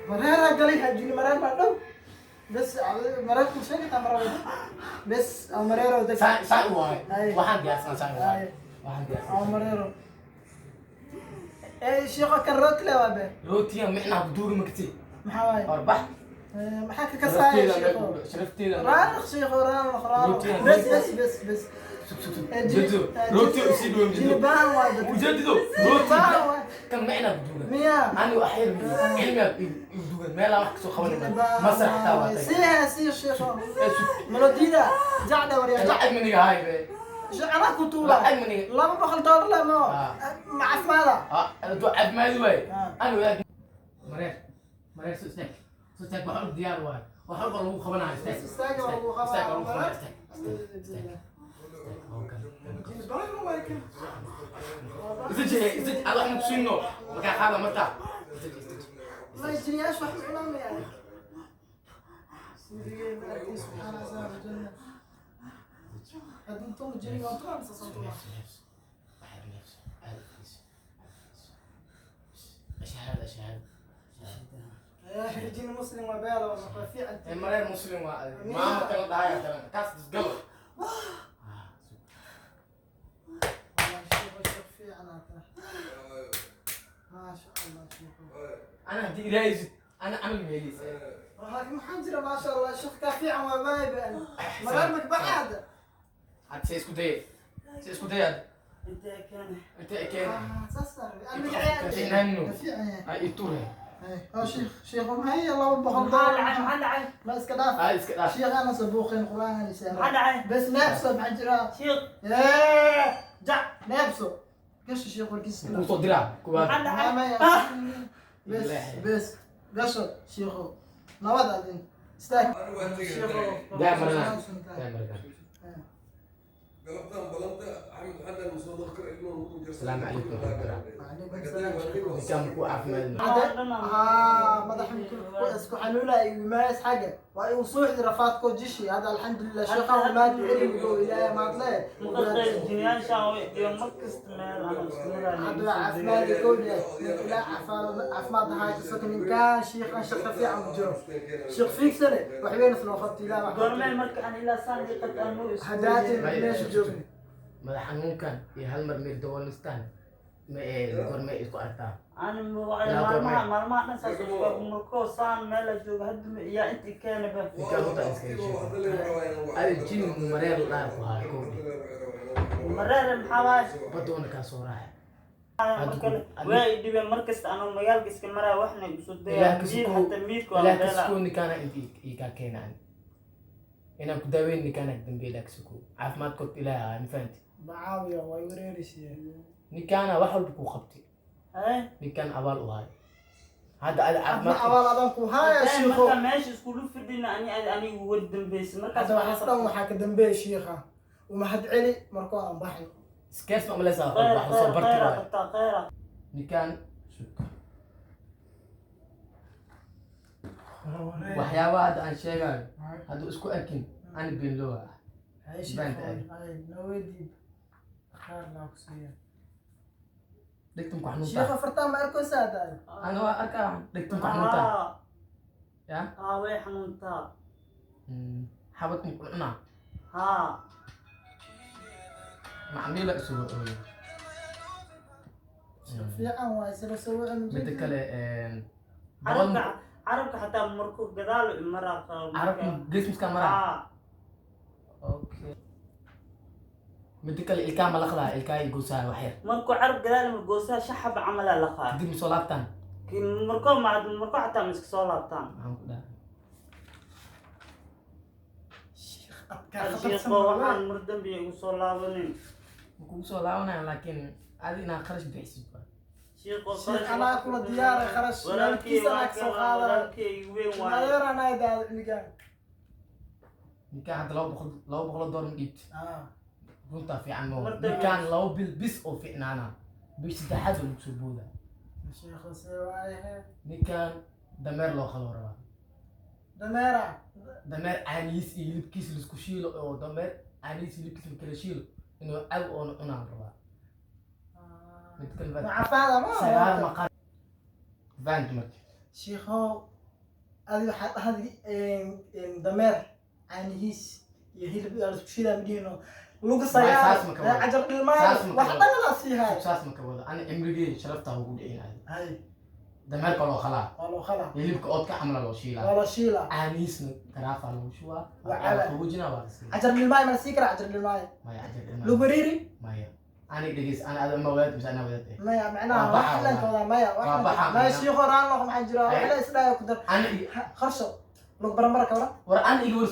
Mareeraa galay, jini mareer baa dhow. Bes, mareerku sheegata mareer. Bes, aw mareero deg. Saan saan waaye. Ay. Waxaan diyaarsan saan waaye. Ay. Waxaan Aw diyaarsan. mareero. Ee shiiqo, kan rooti le waa be. Rootiga micnaha ku duugi makti. Maxaa waaye? Horbax. Maxaa ka kasaaya, shiiqo? Sharafteeda. Raarq shiiqo, raarq, raarq. Rootiga- Bes, bes, bes, bes. Sug, sug, sug. Ee, Jadido. Rooti usii dhow jadido. Jilibaan waay dadka. Ujadido. Rooti. Jilibaan waay. Kan micnaha ku duuga. Miya? Anigu axyar cilmiga igu duugan meelaa wax kasoo qabanay masrax xitaa waa tagay. Siiha, sii shiiqo. Ee, sug. Melodida jacda warya jac. Lacag maniga haay be. Anaa ku tuula. Lacag maniga. $200 le mo. Ah. Ma caafimaada? Ah, hadduu caafimaadi waaye. Ah. Anigu wadaag mareer mareer, soo istaag, soo istaag. Wax walba diyaar waaye, wax walba lagu qabanayo. Istaag. Istaag waa lagu qabanaa. Istaag waa lagu qabanaya. Istaag, istaag, istaag. Jilibaan waay kan. Istaji, istaji. Ad wax makusiino markaa qaada martaa. Istaji, istaji. Ma jiniyaashu wax ma cunaan miyaa? Sirigay ma arkin, subxaana Allah janna. Hadda intuu jini waa turaa mise soo turaa? Waxaad neefso, aad fadhiiso, aad fadhiiso. Shahaada, shahaada. Eh, jini muslim waa beelo waa fiican. Ee, mareer muslim waa adig. Maama kala dhahaya talan kaas isgalo. والله شيخ شيخ fiican aad tahay. ما شاء الله شيخ. Ana haddii ilaahaysid ana camal meeleysa. Laakiin maxaa jira, ما شاء الله شيخ kaa fiican waa waayba. Mareer magbaxa hadda. Hadda se isku dayay, se isku dayay hadda. Intee keene? Intee keen? Ah, saas ah. Aan magacee. Fiicnaanno. Fiican yahay. Ay iture. Oh sheekh, sheekh, maxay $200 Maxaa dhacay? Maxaa dhacay? Ma iska dhaaf. Ay iska dhaaf. Sheekh, ana sabuuqin quraan aan Maxaa dhacay? bes neebso, maxaa jira? Shiiq. Eh, jac neebso. Gasho sheekh warkiisa. Kuu soo diraa kuwaad. Maxaa dhacay? Ma bes. Ilaahay. Bes, gasho shiikho, nabad adin istaag shiikho. Daa marnaa, daa marnaa. Galabtaan balanta Axmed waxaan soo dhaqar ilmuhu. Asalaamu calaykum waraxmatullahi. وعليكم السلام. Ninkaan ku caafimaadno. آه، madaxa isku xanuunaya imaas xagga waa igu suuxdi rafaadkoo jishi. Hadda alxamdulilah sheekha maad cilmigo ilaahay maad le. Jinyaashaan way iyo mar kasta meel aan isku Hadda waa caafimaad kowdhe ilaa caafimaad ahaa kasaka. Ninkaan shiikhan shaqa fiican ku jiro, shiikh fiigsane waxbayna soo qabta ilaa wax. Goormee marka aan ilaa saan liqad aan u isku Haddaati meesha joogni. Madax xanuunkan iyo hal mar meer daboolnistaan ma ee goormee isku aragtaa? Aan maalmaha maalmaha dhan saas isku markoo saan meel la joogo hadda ma iyaa intii keenaba. Ninkaan horta iskaga sheego adi jin mareer la dhaha ku haayo kowdhe. Mareere maxaa waaye? Badoona kaa soo raaca. Markale waa i dhibeen mar kasta anoo magaalka iska maraya waxna igu soo Ilaah daya ka miir suko. Xataa miirka waa Ilaah ka beela. suko, ninkaana inta ii kaa keenaan inaan ku daaweyn ninkaana ka dambe. Ilaah ka suko, caafimaadkood ilaah ahaa, ma fahanti? Macaawiya way wareeraysiye. Ninkaana wax walba kuu qabtay. Eh? Ninkaan abaal u hayo hadda adi Adna caafimaadka. Abaal adan ku haaya shiikho. Marka meesha iskulu fidhina ani anigu war dambeysay markaas. Hadda waxaas dhan waxaa ka dambeeya shiikha umahad celi markoo aan baxno. Skees ma maleysaa? Khayr Wax soo khayr barti khayra waayo. Qabtaa khayra. Ninkaan sug, waxyaabaha hadda aan sheegayo hadduu isku arkin ani beenloowa ah. Hay shiikho, hay naweydii, khayr laa ku siiya. Dhegtan ku xanuuntaa. Shiikha, fartaan ma arkaysaa hadda? Ana waa arkaa dhegtan ku xanuuntaa. Haa. Ya. Haa, way xanuuntaa. Xabadkan ku cunaa. Haa. Macmiila isugu ooyo. Fiican waay sila soo wicin. Midda kale boqol. Carabka carabka xataa markuu gadaal imaraa. Carabka gees miskaa maraa? Haa. Okay, midda kale ilkaha ma laqdaa? Ilkaha iyo goosaha wax yar. Markuu carab gadaal ima goosaha shaxab camalaa laqaa. Kadib ma soo laabtaan? Markoo ma markoo xataa ma iska soo laabtaan. Maxaan ku dhahay? Shiikh adkaa khatarsan. Shiiqo, waxaan mar dambe igu soo laabanin. Ma kugu soo laabanayaan, laakiin adi inaad kharash bixisid waa. Shiiqo. Shiikh, anaa kula diyaaray kharash. Walaalkii. Walaalkiis anaa kasoo qaadaya. Walaalkii igu weyn waaye. Adeer anaa daada cunigaan. Ninkaan hadda 200, $200 ma dhiibti? Runtaa fiican ma. Mar dambe- Ninkaan 2 bil bis oo fiicnaana, bil saddexaad oo lagu soo boodaa. Shiikhu see waaye? Ninkaan dameer loo qalo rabaa. Dameera? Dameer caanihiis iyo hilibkiis laisku shiilo, oo dameer caanihiis iyo hilibkiis la kala shiilo, inuu cab oona cunaan rabaa. Mid kale macafaada ma sagaal maqar fahanti marka. Shiikhow. Adi waxaad dhahday dameer caanihiis iyo hilib aa laisku shiidaa midhihino lugu Maya, saas ma ka sagaal wado. Cajar dhilmaayo Saas ma ka wax wado. dhan adaa sii haay. Saas ma ka wado. Ani cimrigeeda sharafta ugu dhicin adi. Hay. Dameerka loo khalaa. Waa loo khalaa. Hilibka oodka camla loo shiilaa. Waa loo shiilaa. Caanihiisna garaafaa lagu shubaa. Waa waa caba. qaboojinaa, waa la siiyaa. Cajar dhilmaayo mana sii karaa cajar dhilmaayo? Maya, cajar ilmaha. Lugu riiri. Maya, ani dhegeys, ani ada ma wadaad mise anaa wadaad eh? Maya, macnaha Waa wax baxa, ilan ka wadaa maya. Waa baxa, maya. maya. Shiikho raan noq maxaa jira? Ay. Wax la isdhaaya ku dar. Ani qarsho lug baranbara ka waran. War ani iga war.